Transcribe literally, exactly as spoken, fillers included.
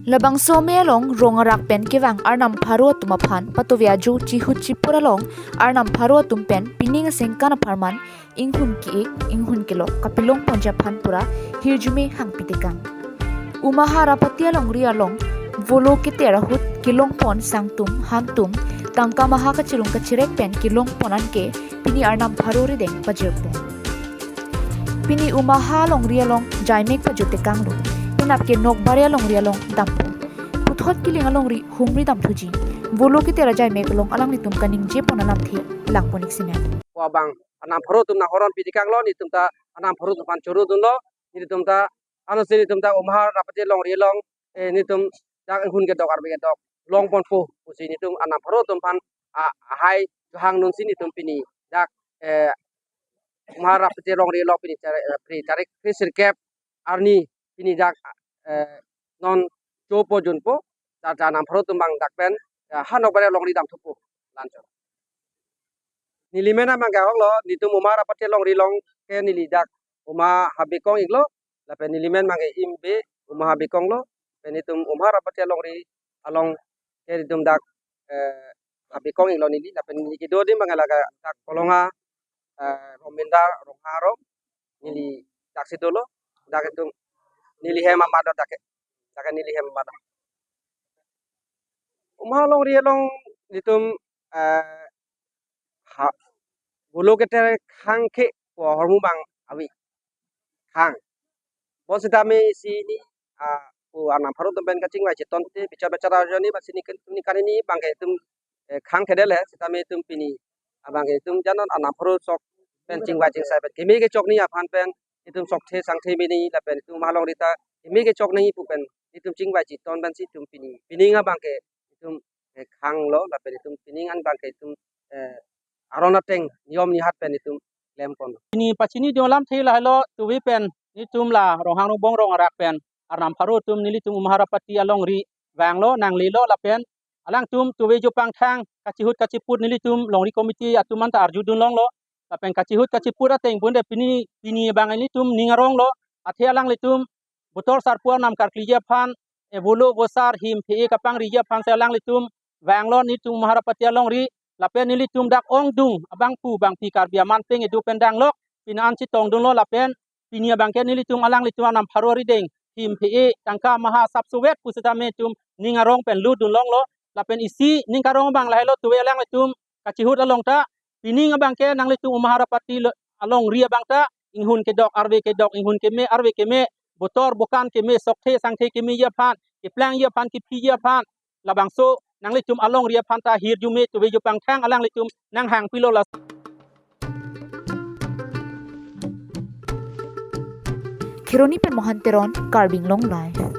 Labangso amei along rong arak pen kevang arnam pharo atum aphan patuve ajo chihut chipur along arnam pharo atum pen pining asengkan apharman inghun ki-ik, inghun kelok kapelong ponji aphan pura hirjume hangpi tekang. Umha Rapati alongri along volo keter ahut kelong pon sangtum, hantum, tangka maha kachirung kachirek pen kelong pon anke pini arnam pharo rideng pajirpon. Pini Umha alongri along jaimek pajo tekanglo. Penap ke Nokbari alongri along dampo. Puthot Kiling alongri humri damthuji. Volo keter ajaimek along alanglitum kaningje pon alamthe langpon ik sine. Ko abang arnam pharo atum nanghoron pi tekanglo, netum ta arnam pharo atum aphan choro dunlo, netum ta ano si netum ta Umha Rapati alongri along, eh, netum dak inghun kedok arve kedok long ponpo pusi netum arnam pharo atum aphan, ah, ahai johang dunsi netum pini dak, eh, Umha Rapati alongri along pini tarik, eh, pini tarik kre sirkep arni pini dak, eh, non chopo junpo, ta, ta arnam pharo atum abang dak pen, ya, ha Nokbari alongri damthupo, lanchot. Neli men abang ke ahoklo, netum Umha Rapati alongri along ke neli dak Umha Habikong iklo, lapen neli men abang ke Imbe Umha Habikong lo, pen netum Umha Rapati alongri along ke netum dak, eh, Habikong iklo neli, lapen neli kedo adim abang ke la ke dak Kolonga, eh, Romindar Ronghang arong, neli dak si dolo, dak itum neli hem amat do dak ke, dak ke neli hem amat do. Umha alongri along netum, eh, ha, volo keter khang ke ko ahormu abang ave khang. Bonsitame isi ni, ah, ko arnam pharo atum pen kachingvai chiton te bichar bichar arjuni ba si netum ningkan hini abang ke itum, eh, khang kedel he, sitame itum pini abang ke itum janon arnam pharo sok pen chingvai chingsai pen keme kechokji aphan pen itum sokthe sangthe mini lapen itum Umha alongri ta keme kechokji pu pen itum chingvai chiton pensi itum pini pining abang ke itum, eh, khanglo lapen itum pining an abang ke itum, eh, aron ateng niyom nihat pen itum klem pon. Pini pachini dun alamthe lahelo, tuve pen netum la Ronghang Rongbong rong arak pen arnam pharo atum nelitum Umha Rapati alongri vanglo, nanglelo lapen alangtum tuve ajo pangthang kachihut kachiput nelitum longri committee atum anta arju dun longlo. Lapen kachihut kachiput ateng pun de pini, pini abang nelitum ning aronglo. Athe alanglitum botor sarpo arnam karkliji aphan, e volo vosar him phe-e kapangriji aphan si alanglitum vanglo netum Umha Rapati alongri, lapen nelitum dak ongdung abangphu bangphi Karbi aman peng edu pen danglok pini an chetong dunlo lapen pini abang ke nelitum alanglitum arnam pharo arideng him phe-e tangka maha sapsovet pusitame itum ning arong pen lut dun longlo. Lapen isi ning karong abang lahelo, tuve alanglitum kachihut along ta pining abang ke nanglitum Umha Rapati lo-, alongri abang ta inghun kedok arve kedok, inghun keme arve keme, botor bokan keme, sokthe sangthe kemeji aphan, keplangji aphan, kephiji aphan, labangso nanglitum alongri aphan ta hirjume tuve ajo pangthang alanglitum nanghangpilo la. Kheroni pen Mohan Teron, Karbi Anglong Live.